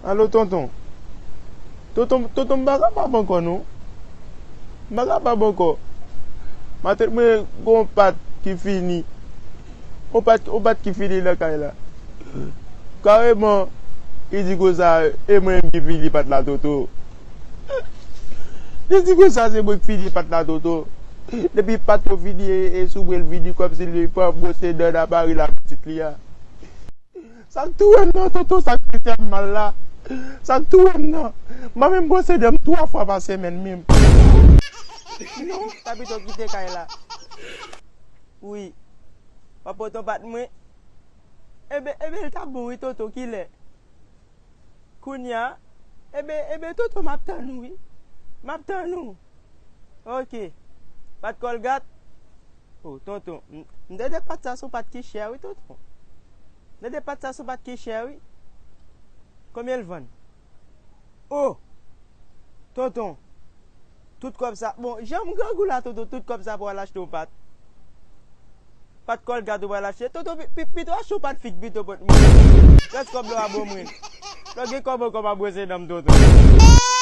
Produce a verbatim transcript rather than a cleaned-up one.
Alo, tonton. Tonton, tonton, m pa kapab ankò, non. M pa kapab ankò. Matant mwen gen yon pat ki fini. Yon pat, yon pat ki fini nan kay la. Kareman, li di konsa, e mwen menm ki fini pat la, tonton. Li di konsa, se mwen ki fini pat la, tonton. Depi pat yo fini, e, e sou mwen l vini, kòmsi li pran bwose dan nan mari la pitit li a. Sa k touye m nan, tonton, sa k pi fè m mal la? Sa k touye m nan? Mwen menm bwose dan m twa fwa pa semèn menm. Non, ta pito kite kay la. Wi. W ap pote yon pat mwen. Ebe, ebe, l t ap bon, wi, tonton, kilè? Kounye a, ebe, ebe, tonton, m ap tann ou, wi. M ap tann ou. Oke. Pat Kòlgat? O, tonton, m, m tande pat sa se yon pat ki chè, wi, tonton. M tande pat sa se yon pat ki chè, wi. Konbyen l vann? O! Tonton, tout kòb sa, bon, jan m grangou la, tonton, tout kòb sa pou al achte yon pat. Pat Kòlgat ou pral achte. Tonton, pi, pi, pito achte yon pat fik pito pot mwen. Rès kòb la w a ban mwen. Lè w gen kòb ankò, m ap bwose dan m, tonton.